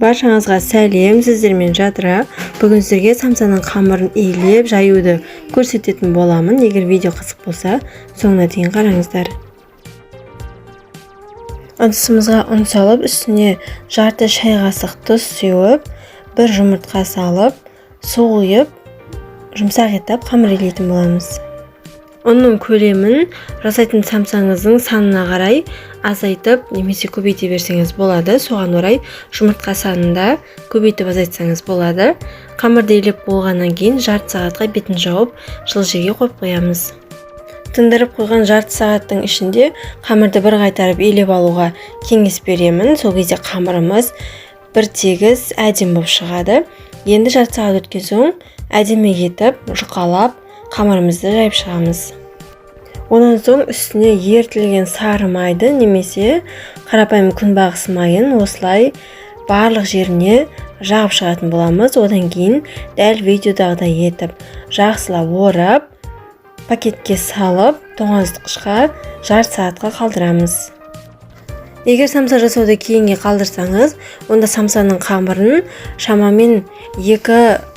Баршаңызға сәлем, сіздермен Жадыра. Бүгін сіздерге самсаның қамырын илеп жаюды көрсететін боламын. Егер видео қызық болса, соңына дейін қараңыздар. Ыдысымызға ұн салып, үстіне жарты шай қасық тұз сеуіп, бір жұмыртқа салып, су құйып, жұмсақ етіп қамыр илейтін боламыз. Ұнның көлемін жасайтын самсаңыздың санына қарай азайтып немесе көбейте берсеңіз болады. Соған орай жұмыртқа санын да көбейтіп азайтсаңыз болады. Қамырды илеп болғаннан кейін жарты сағатқа бетін жауып, жылы жерге қойып қоямыз. Тындырып қойған жарты сағаттың ішінде қамырды бір қайтарып илеп алуға кеңес беремін. Сол кезде қамырымыз бір тегіс әдемі болып шығады. Енді жарты сағат өткен соң әдемі етіп жұқалап қамырымызды жайып шығамыз. Онан соң үстіне ерітілген сары майды немесе қарапайым күнбағыс майын осылай барлық жеріне жағып шығатын боламыз. Одан кейін дәл видеодағыдай етіп жақсылап орап, пакетке салып, тоңазытқышқа жарты сағатқа қалдырамыз. Егер самса жасауды кейінге қалдырсаңыз, онда самсаның қамырын шамамен 2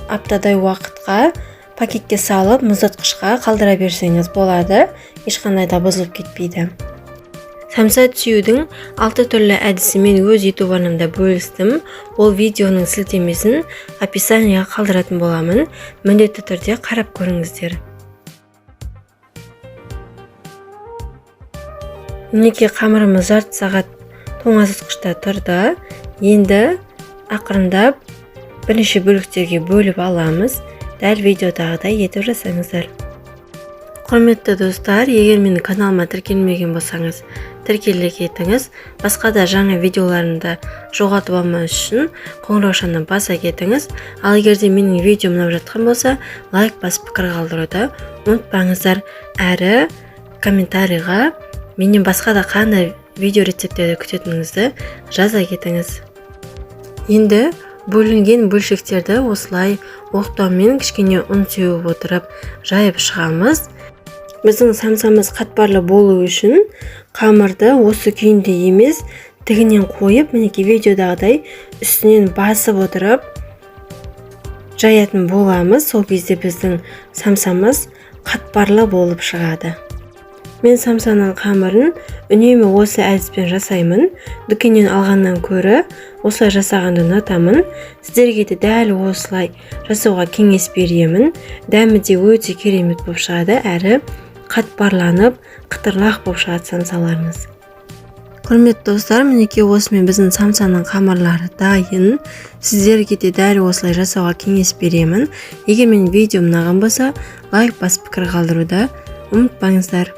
аптадай уақытқа пакетке салып, мұздатқышқа қалдыра берсеңіз болады, ешқандай да бұзылып кетпейді. Самса түюдің 6 түрлі әдісімен өз YouTube арнамда бөлістім. Ол видеоның сілтемесін описанияға қалдыратын боламын. Міндетті түрде қарап көріңіздер. Мінекей, қамырымыз жарты сағат тоңазытқышта тұрды. Енді ақырындап бірнеше бөліктерге бөліп аламыз. Дәл видеодағыдай етіп жасаңыздар. Құрметті достар, егер менің каналыма тіркелмеген болсаңыз, тіркеле кетіңіз. Басқа да жаңа видеоларымды жоғалтып алмас үшін қоңыраушаны баса кетіңіз. Ал егер де менің видеом ұнап жатқан болса, лайк басып пікір қалдыруды ұмытпаңыздар. Әрі комментарийға менен басқа да қандай видео рецепттерді күтетініңізді жаза кетіңіз. Енді бөлінген бөлшектерді осылай оқтаумен кішкене ұн сеуіп отырып жайып шығамыз. Біздің самсамыз қатпарлы болу үшін қамырды осы күйінде емес, тігінен қойып, мінекей видеодағыдай үстінен басып отырып жаятын боламыз. Сол кезде біздің самсамыз қатпарлы болып шығады. Мен самсаның қамырын үнемі осы әдіспен жасаймын. Дүкеннен алғаннан көрі осылай жасағанды ұнатамын. Сіздерге де дәл осылай жасауға кеңес беремін. Дәмі де өте керемет болып шығады, әрі қатпарланып қытырлақ болып шығады самсаларыңыз. Құрметті достар, мінекей осымен біздің самсаның қамырлары дайын. Сіздерге де дәл осылай жасауға кеңес беремін. Егер менің видеом ұнаған болса, лайк басып пікір қалдыруды ұмытпаңыздар.